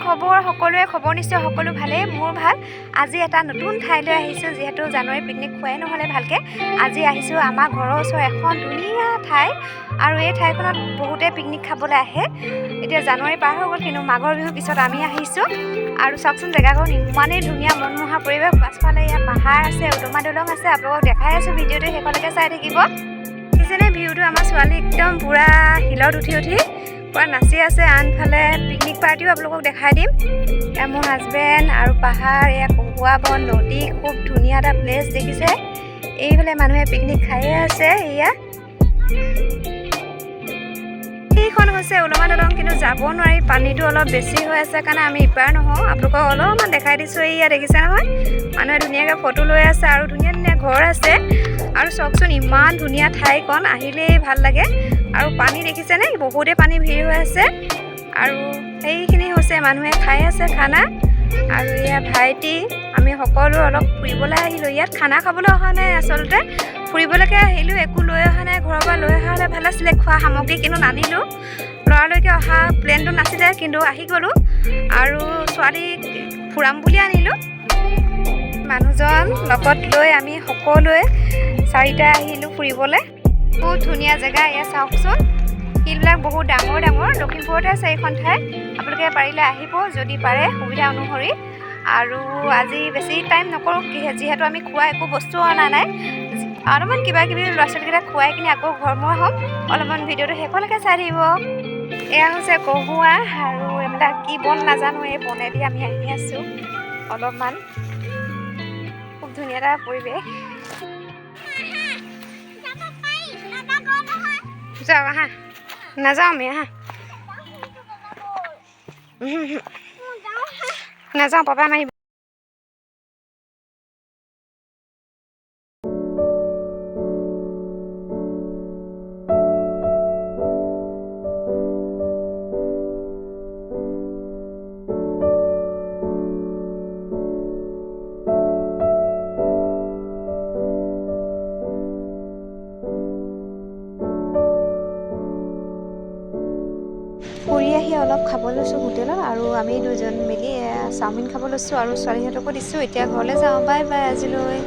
খবৰ? সকলোৰে খবৰ নিশ্চয় সকলো ভালেই, মোৰ ভাল। আজি এটা নতুন ঠাইলৈ আহিছোঁ। যিহেতু জানুৱাৰী পিকনিক খোৱাই নহ'লে ভালকৈ, আজি আহিছোঁ আমাৰ ঘৰৰ ওচৰৰ এখন ধুনীয়া ঠাই আৰু এই ঠাইখনত বহুতে পিকনিক খাবলৈ আহে। এতিয়া জানুৱাৰী পাৰ হৈ গ'ল, কিন্তু মাঘৰ বিহুৰ পিছত আমি আহিছোঁ। আৰু চাওকচোন, জেগাখন ইমানেই ধুনীয়া, মনোমোহা পৰিৱেশ। পাছফালে ইয়াত পাহাৰ আছে, ওদমা দলং আছে। আপোনালোকক দেখাই আছোঁ, ভিডিঅ'টো শেষলৈকে চাই থাকিব। দেখিছেনে ভিউটো? আমাৰ ছোৱালী একদম পূৰা শিলত উঠি উঠি পূৰা নাচি আছে। আনফালে পিকনিক পাৰ্টিও আপোনালোকক দেখাই দিম। এয়া মোৰ হাজবেণ্ড আৰু পাহাৰ, এয়া কহুৱা বন, নদী, খুব ধুনীয়া এটা প্লেচ দেখিছে। এইফালে মানুহে পিকনিক খায়ে আছে। এয়া এইখন হৈছে ওলমা দলং, কিন্তু যাব নোৱাৰি, পানীটো অলপ বেছি হৈ আছে কাৰণে আমি ইপাৰ নহওঁ। আপোনালোকক অলপমান দেখাই দিছোঁ। এইয়া দেখিছে নহয়, মানুহে ধুনীয়াকৈ ফটো লৈ আছে আৰু ধুনীয়া ধুনীয়া ঘৰ আছে। আৰু চাওকচোন, ইমান ধুনীয়া ঠাইকণ, আহিলেই ভাল লাগে। আৰু পানী দেখিছেনে? বহুতে পানী ভিৰ হৈ আছে। আৰু সেইখিনি হৈছে মানুহে খাই আছে খানা। আৰু এয়া ভাইটি, আমি সকলো অলপ ফুৰিবলৈ আহিলোঁ। ইয়াত খানা খাবলৈ অহা নাই, আচলতে ফুৰিবলৈকে আহিলোঁ। একো লৈ অহা নাই ঘৰৰ পৰা। লৈ অহা হ'লে ভাল আছিলে খোৱা সামগ্ৰী, কিন্তু নানিলোঁ। লৰালৰিকৈ অহা প্লেনটো নাছিলে, কিন্তু আহি গ'লোঁ আৰু ছোৱালীক ফুৰাম বুলি আনিলোঁ। মানুহজন লগত লৈ আমি সকলোৱে চাৰিটা আহিলোঁ ফুৰিবলৈ। বহুত ধুনীয়া জেগা এয়া, চাওকচোন। শিলবিলাক বহুত ডাঙৰ ডাঙৰ। লখিমপুৰতে আছে এইখন ঠাই। আপোনালোকে পাৰিলে আহিব, যদি পাৰে সুবিধা অনুসৰি। আৰু আজি বেছি টাইম নকৰোঁ, যিহেতু আমি খোৱা একো বস্তু অনা নাই। অলপমান কিবা কিবি ল'ৰা ছোৱালীকেইটা খুৱাই কিনি আকৌ ঘৰমুৱা হ'ম। অলপমান ভিডিঅ'টো শেষলৈকে চাই থাকিব। এয়া হৈছে কহুৱা আৰু এইবিলাক কি বন নাজানো, এই বনেদি আমি আহি আছোঁ অলপমান। খুব ধুনীয়া এটা পৰিৱেশ। যাওঁ আহা। নাযাওঁ আমি, আহা। উহুম, নাযাওঁ, পাপাই মাৰিব। ফুৰি আহি অলপ খাব লৈছোঁ হোটেলত আৰু আমি দুজন মিলি চাওমিন খাব লৈছোঁ আৰু ছোৱালীহঁতকো দিছোঁ। এতিয়া ঘৰলৈ যাওঁ। বাই বাই আজিলৈ।